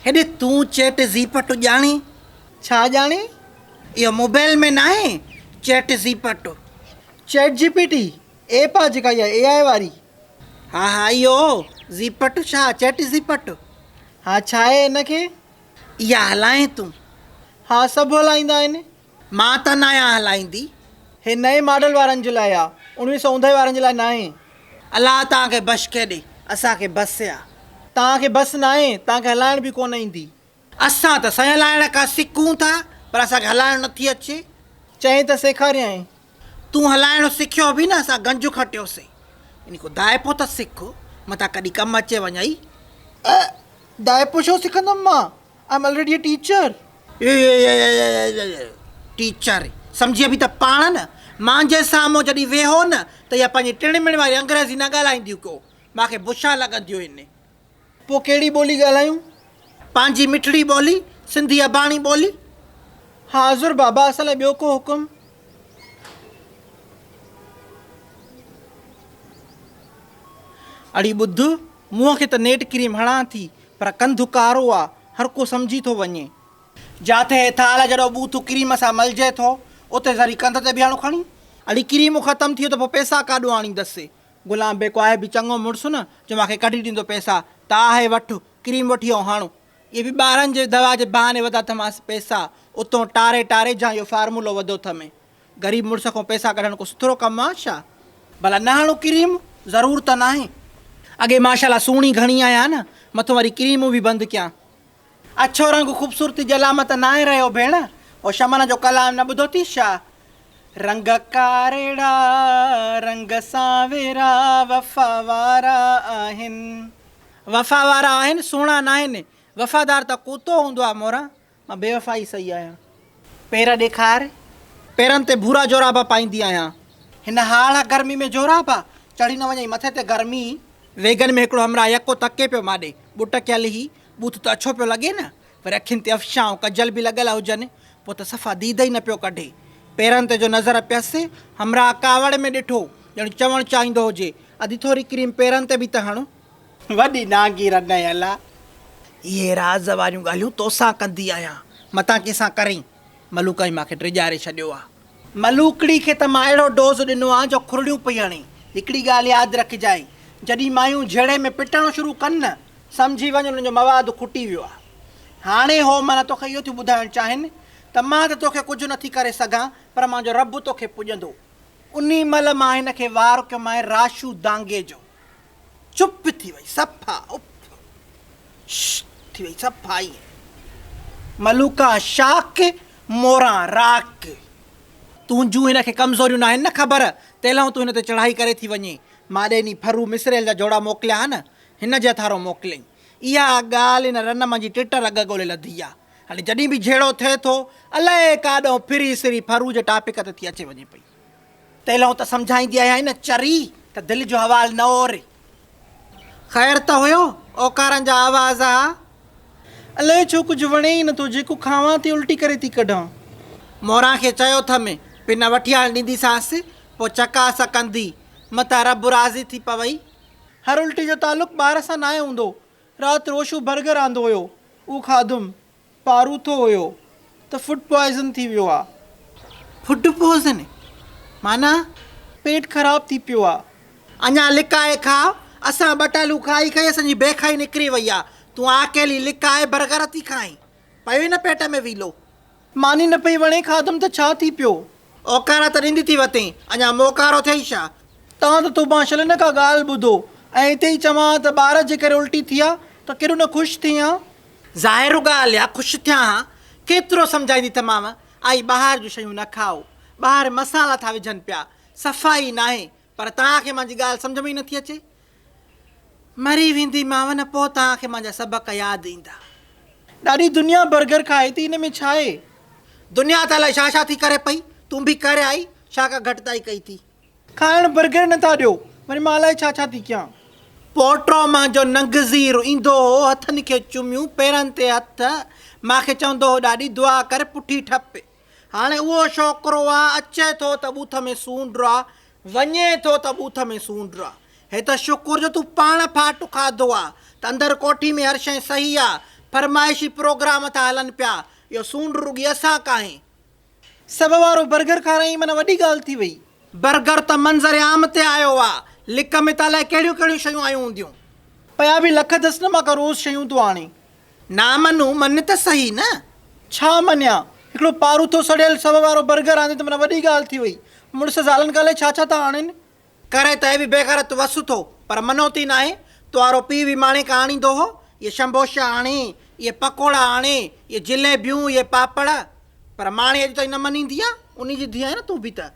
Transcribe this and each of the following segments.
هيڏي تون چيٽ زيپٽ ڄاڻين؟ ڇا ڄاڻين؟ اهو موبائل ۾ ناهي چيٽ زيپٽ. Chat G P T app آ جيڪا اها اي آء واري. ها ها اهو زيپٽ ڇا چيٽ زيپٽ. ها ڇا آهي ان کي؟ اها هلائين تون؟ ها سڀ هلائيندا آهن. مان ته ناهيان هلائيندي. هي نئين ماڊل وارن جي لاء آ، اڻويهه سئو اونڌهي وارن جي لاء ناهي. الله توهان کي بشڪي ڏي، اسان کي بس آ. توهان کي بس ناهي، توهان کي هلائڻ به ڪونه ايندي. اسان ته سائين هلائڻ کان سکون ٿا، پر اسان کي هلائڻ نٿي اچي. چئين ته سيکاريائين. تون هلائڻ سکيو به نه، اسان گنج کٽيوسين. يعني ڪو دائپو ته سک، متان ڪڏهن ڪم اچي وڃئي. دائپو ڇو سکندم مان؟ I am already a teacher. Teacher سمجهي به ته پاڻ نه. مانجي سامهون جڏهن ويهو نه ته اها پنهنجي ٽڻ مڻ واري انگريزي نه ڳالهائينديون ڪو. مان کي بشا لڳنديون هن. پوء ڪهڙي ٻولي ڳالهايون؟ پنهنجي مٺڙي ٻولي، سنڌي اباڻي ٻولي. حاضر بابا اسان لاء ٻيو ڪو حڪم؟ اڙي ٻڌ، منهن کي ته نيٽ ڪريم هڻان ٿي، پر ڪنڌ ڪارو آ، هر ڪو سمجهي ٿو وڃي. جاٿي هي ٿال جڏو ٻوٿ ڪريم سان ملجي ٿو، اتي ذري ڪنڌ تي به هڻ کڻي. اڙي ڪريم ختم ٿي ويو ته پوء پئسا ڪاڏو آڻيندس؟ غلام بيڪو آهي به چڱو مڙس نه، جو مان کي ڪڍي ڏيندو پئسا، ته آهي وٺ، ڪريم وٺي ۽ هڻ. اهي به ٻارن جي دوا جي بهاني وڌا ٿمانس پئسا، اتون ٽاري ٽاري جان اهو فارمولو وڌو ٿمين. غريب مڙس کان پئسا ڪڍڻ ڪو سٿرو ڪم آ ڇا؟ ڀلا نه هڻو ڪريم؟ ضرور ته ناهي. اڳي ماشاءالله سهڻي گهڻي آهيان نه، مٿون وري ڪريمون به بند ڪيان. اڇو رنگ خوبصورتي جي علامت ناهي رهيو ڀيڻ. او شمن جو ڪلام نه ٻڌو ٿي ڇا؟ رنگ ڪارڙا رنگ سانورا وفا وارا آهن. وفا وارا آهن سهڻا ناهن. وفادار ته ڪوتو هوندو آ موران. مان بيوفا ئي سهي آهيان. پير ڏيکار. پيرن تي ڀورا جورابا پائيندي آهيان. هن هاڙهه گرمي ۾ جورابا؟ چڙهي نه وڃئي مٿي تي گرمي. ويگن ۾ هڪڙو همراهه يڪو تڪي پيو ماڏي. ٻٽڪيل هي ٻوٿ ته اڇو پيو لڳي نه. وري اکين تي افشان ۽ ڪجل به لڳل هجن. پوء ته صفا ديد ئي نه پيو ڪڍي. پيرن تي جو نظر پيس، همراهه ڪاوڙ ۾ ڏٺو، ڄڻ چوڻ چاهيندو هجي، ادي ٿوري ڪريم پيرن تي به ته هڻ. وڏي نانگي رنئي الا. اهي راز واريون ڳالهيون توسان ڪندي آهيان، متان ڪنهن سان ڪرين. ملوڪائي مان کي ڊيڄاري ڇڏيو آ. ملوڪڙي کي ته مان اهڙو ڊوز ڏنو آ جو کرڙيون پئي هڻي. هڪڙي ڳالهه ياد رکجانء، جڏهن مايون جهيڙي ۾ پٽڻ شروع ڪن نه، سمجهي وڃ انهن جو مواد کٽي ويو آ. هاڻي هو معنيٰ توکي اهو ٿيون ٻڌائڻ چاهين ته مان ته توکي ڪجهه نٿي ڪري سگهان، پر مانجو رب توکي پڄندو. انهي مهل مان هن کي وار ڪيومانء راشو دانگي جو. چپ ٿي وئي صفا اف شش ٿي وئي صفا ائين ملوڪان شاڪ موران راڪ. تنهنجون هن کي ڪمزوريون ناهن نه خبر تيلهون تون هن تي چڙهائي ڪري ٿي وڃين. مان ڏي ڦرو مصريل جا جوڙا موڪليا ها نه هن جي هٿارو موڪليئين. اها ڳالهه هن رن منجهي ٽٽ رڳ ڳولي لڌي آ. هاڻي جڏهن به جهيڙو ٿئي ٿو الائي ڪاڏهون ڦري سري ڦرو جي ٽاپڪ تي ٿي اچي وڃي پئي. تيلهون ته سمجهائيندي آهيان نه چري ته دل جو حوال نه اوري. خير ته هيو، اوڪارن جا آواز ها. الائي ڇو ڪجهه وڻي ئي نٿو، جيڪو کاوان ٿي الٽي ڪري ٿي ڪڍان. موران کي چيو ٿم، پن وٺي آڻي ڏينديسانس، پوء چڪاس ڪندي، متان رب راضي ٿي پوئي. هر الٽي جو تعلق ٻار سان ناهي هوندو. رات روشو برگر آندو هيو، اهو کاڌم. پاروٿو هيو ته فوڊ پوائزن ٿي ويو آ. فوڊ پوائزن معنيٰ؟ پيٽ خراب ٿي پيو آ. اڃا لڪائي کاء، اسان ٻٽالون کائي کائي اسان جي بيکائي نڪري وئي آ، تون آڪيلي لڪائي برگر ٿي کائين، پيو ئي نه پيٽ ۾ ويلو. ماني نه پئي وڻي، کاڌم ته ڇا ٿي پيو؟ اوڪارا ته ڏيندي ٿي وتين، اڃا موڪارو ٿئي ڇا؟ تان ته توبان شل نه ڪا ڳالهه ٻڌو ۽ اتي ئي چوان ها ته ٻار جي ڪري الٽي ٿي آ ته ڪيڏو نه خوش ٿئين ها. ظاهر ڳالهه آ خوش ٿيان ها، ڪيترو سمجهائيندي ٿمانء، آئي ٻاهر جون شيون نه کائو، ٻاهر مصالحا ٿا وجهن پيا، صفائي ناهي، پر توهان کي مانجي ڳالهه سمجهه ۾ ئي نٿي اچي. مري وينديمانء نه پوء توهان کي مانجا سبق ياد ايندا. ڏاڏي دنيا برگر کائي ٿي ان ۾ ڇاهي؟ دنيا ته الائي ڇا ڇا ٿي ڪري پئي، تون به ڪري آئي، ڇا ڪا گهٽتائي ڪئي ٿي؟ کائڻ برگر نه ٿا ڏيو، وري مان الائي ڇا ڇا ٿي ڪيان. پوٽو مانجو ننگزير ايندو هو، هٿن کي چميون، پيرن تي هٿ، مان کي چوندو هو ڏاڏي دعا ڪر پٺي ٺپ. هاڻي اهو ڇوڪرو آ، اچي ٿو ته ٻوٿ ۾ سونڊ آ، وڃي ٿو ته ٻوٿ ۾ سونڊ آ. هي ته شڪر جو تون پاڻ ڦاٽ کاڌو آ ته اندر ڪوٺي ۾ هر شيء صحيح آ، فرمائشي پروگرام ٿا هلن پيا. اهو سونڊ رڳي اسان ڪانهي. سڀ وارو برگر کارائين معنيٰ وڏي ڳالهه ٿي وئي. برگر ته منظر عام تي آيو آ. لڪ ۾ ته الائي ڪهڙيون ڪهڙيون شيون آيون هونديون. پيا به لک اٿس نه مان ڪا روز شيون ٿو آڻي. نا منو مڃ ته سهي نه. ڇا مڃيان؟ هڪڙو پاروٿو سڙيل سڀ وارو برگر آندي ته معنيٰ وڏي ڳالهه ٿي وئي. مڙس زالن کان الائي ڇا ڇا ٿا آڻين. ڪري ته اهي به بيغيرت وس ٿو، پر منوتي ناهي. توهارو پيء به ماڻي ڪا آڻيندو هو. اهي شمبوشا آڻي، اهي پڪوڙا آڻي، اهي جليبيون، اهي پاپڙ. پر ماڻي اڄ تائين نه مڃيندي آ. انهي جي ڌيء آهين نه تون به ته.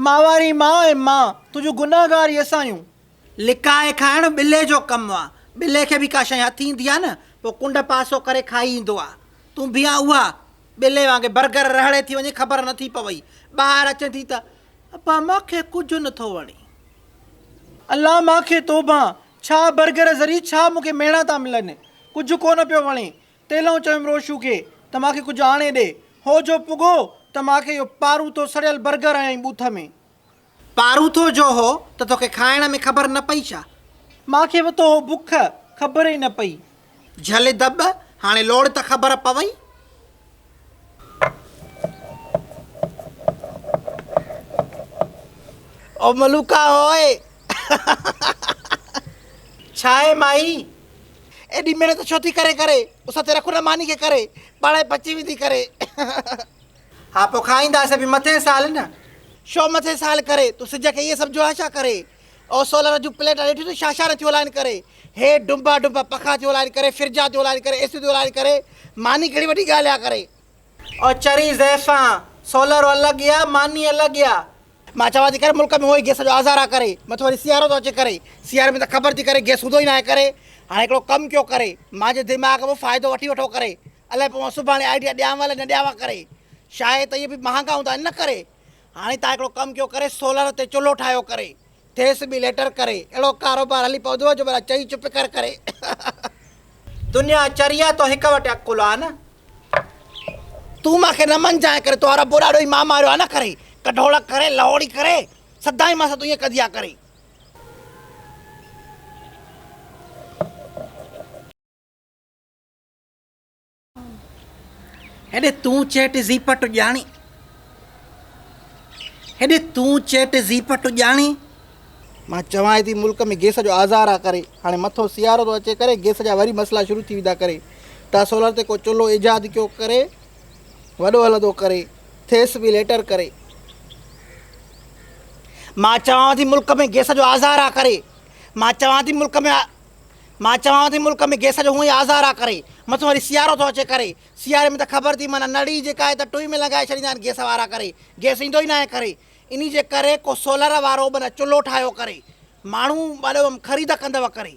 ماواري ماء ۽ مان تنهنجون گنهگار ئي اسان آهيون. لڪائي کائڻ ٻلي جو ڪم آ. ٻلي کي به ڪا شيء هٿ ايندي آ نه، پوء ڪنڊ پاسو ڪري کائي ايندو آ. تون به آن اها. ٻلي وانگي برگر رهڙي ٿي وڃي خبر نه ٿي پوئي. ٻاهر اچين ٿي ته ابا مان کي ڪجهه نه ٿو وڻي. الله مان کي توبهان، ڇا برگر ذري ڇا مون کي ميڻا ٿا ملن. ڪجهه ڪونه پيو وڻي. تيلئون چيم روشو کي ته مان کي ڪجهه آڻي ڏي. هو جو پڳو ته مان کي اهو پاروٿو سڙيل برگر هنيائين ٻوٿ ۾. پاروٿو جو هو ته توکي کائڻ ۾ خبر نه پئي ڇا؟ مان کي وتو هو بک، خبر ئي نه پئي. جهل دٻ، هاڻي لوڙ ته خبر پوئي. او ملوڪا هوء. ڇاهي مائي، ايڏي محنت ڇو ٿي ڪرين ڪري، اس تي رک نه ماني کي ڪري، پاڻهي پچي ويندي ڪري. ها پوء کائينداسين به مٿين سال نه. شو مٿين سال ڪري، تون سج کي ائين سمجهيو آهي ڇا ڪري؟ او سولر جون پليٽا ڏٺيون اٿئي ڇا ڇا نه ٿيون هلائين ڪري؟ هي ڊنبا ڊنبا پکا ٿيون هلائين ڪري، فرجا ٿيون هلائين ڪري، اي سيون ٿيون هلائين ڪري، ماني ڪهڙي وڏي ڳالهه آ ڪري. او چري زيفان، سولر الڳ آ، ماني الڳ آ. مان چوان ٿي ڪري ملڪ ۾ اهو ئي گئس جو آزار آ ڪري، مٿو وري سيارو ٿو اچي ڪري، سياري ۾ ته خبر ٿي ڪري گئس هوندو ئي ناهي ڪري، هاڻي هڪڙو ڪم ڪيو ڪري، مان جي دماغ مان فائدو وٺي وٺو ڪري، الائي پوء مان سڀاڻي آئيڊيا ڏيانو الائي نه ڏيانو ڪري، شايد ته اهي به مهانگا هوندا آهن نه ڪري، هاڻي تان هڪڙو ڪم ڪيو ڪري سولر تي چلهو ٺاهيو ڪري، ٿيس به ليٽر ڪري، اهڙو ڪاروبار هلي پوندو جو ڀلا چئي چپ ڪر ڪري. دنيا چري آ تو هڪ وٽ عقل آ نه. تون مان کي نه مڃجانء ڪري تو اربو ڏاڏو ئي مان ماريو آ نه ڪري، ڪڍوڙڪ ڪري، لهوڙي ڪري، سدائين مان سان تون ائين ڪندي آ ڪري. هيڏي تون چيٽ زيپٽ ڄاڻي. هيڏي تون چيٽ زيپٽ ڄاڻي. مان چوانء ٿي ملڪ ۾ گئس جو آزار آ ڪري هاڻي مٿو سيارو ٿو اچي ڪري گئس جا وري مسئلا شروع ٿي ويندا ڪري تا سولر تي ڪو چلهو ايجاد ڪيو ڪري وڏو هلندو ڪري ٿيس به ليٽر ڪري. مان چوانء ٿي ملڪ ۾ گئس جو آزار آ ڪري مان چوان ٿي ملڪ ۾ مان چوانو ٿي ملڪ ۾ گئس جو هونئن ئي آزار آ ڪري مٿون وري سيارو ٿو اچي ڪري سياري ۾ ته خبر ٿي معنيٰ نڙي جيڪا آهي ته ٽوئي ۾ لنگهائي ڇڏيندا آهن گئس وارا ڪري گئس ايندو ئي ناهي ڪري انهي جي ڪري ڪو سولر وارو معنيٰ چلهو ٺاهيو ڪري ماڻهو وڏو خريد ڪندو ڪري.